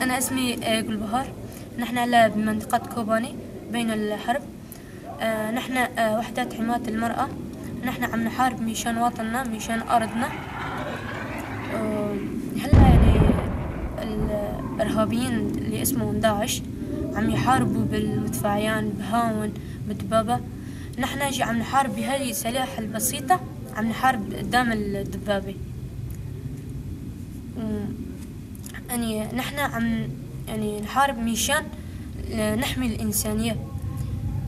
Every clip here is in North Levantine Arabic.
أنا اسمي جولبهار. نحن هلا بمنطقة كوباني بين الحرب. نحن وحدات حماية المرأة. نحن عم نحارب مشان وطننا، مشان أرضنا. هلا يعني الإرهابيين اللي اسمهم داعش عم يحاربوا بالمدفعيان، بهاون، بدبابة. نحن جي عم نحارب بهذه السلاح البسيطة، عم نحارب قدام الدبابة. يعني نحن عم يعني نحارب مشان نحمي الإنسانية.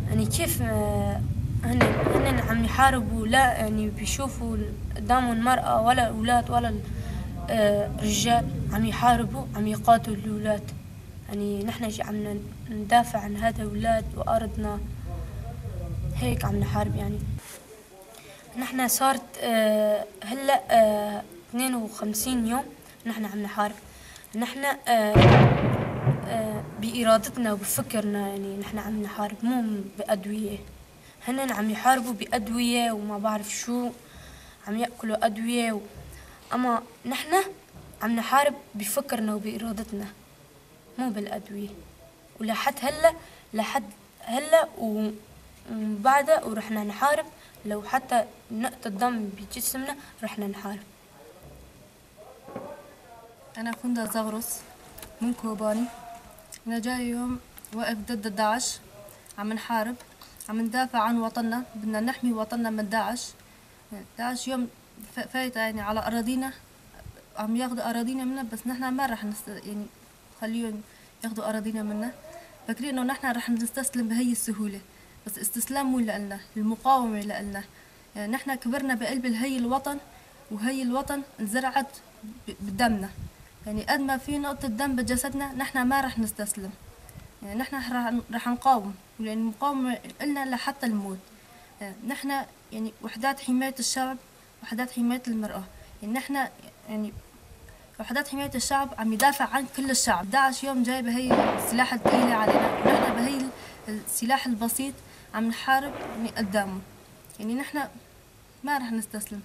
يعني كيف هن عم يحاربوا، لا يعني بيشوفوا قدامهم المرأة ولا أولاد ولا رجال، عم يحاربوا، عم يقاتلوا الأولاد. يعني نحن جي عم ندافع عن هذا الأولاد وأرضنا، هيك عم نحارب. يعني نحن صارت هلا 52 يوم نحن عم نحارب. نحن بإرادتنا وبفكرنا، يعني نحن عم نحارب مو بأدوية. هن عم يحاربوا بأدوية وما بعرف شو، عم يأكلوا أدوية أما نحن عم نحارب بفكرنا وبإرادتنا مو بالأدوية. ولحد هلا، لحد هلا وبعدها ورحنا نحارب، لو حتى نقطة دم بجسمنا رحنا نحارب. أنا كندا زغرس من كوباني. أنا جاي يوم واقف ضد داعش، عم نحارب، عم ندافع عن وطننا، بدنا نحمي وطننا من داعش. داعش يوم فايتة يعني على أراضينا، عم ياخذوا أراضينا منا، بس نحن ما رح يعني خليهم ياخذوا أراضينا منا. فاكرين إنه نحن رح نستسلم بهي السهولة، بس استسلام مو لإلنا، المقاومة لإلنا. يعني نحن كبرنا بقلب هي الوطن، وهي الوطن انزرعت بدمنا. يعني قد ما في نقطة دم بجسدنا نحن ما رح نستسلم. يعني نحن رح نقاوم، ولأن المقاومة إلنا لحتى الموت. يعني نحن يعني وحدات حماية الشعب، وحدات حماية المرأة. يعني نحن يعني وحدات حماية الشعب عم يدافع عن كل الشعب. داعش يوم جاي بهي السلاح الثقيلة علينا، ونحن بهي السلاح البسيط عم نحارب يعني قدامه. يعني نحن ما رح نستسلم.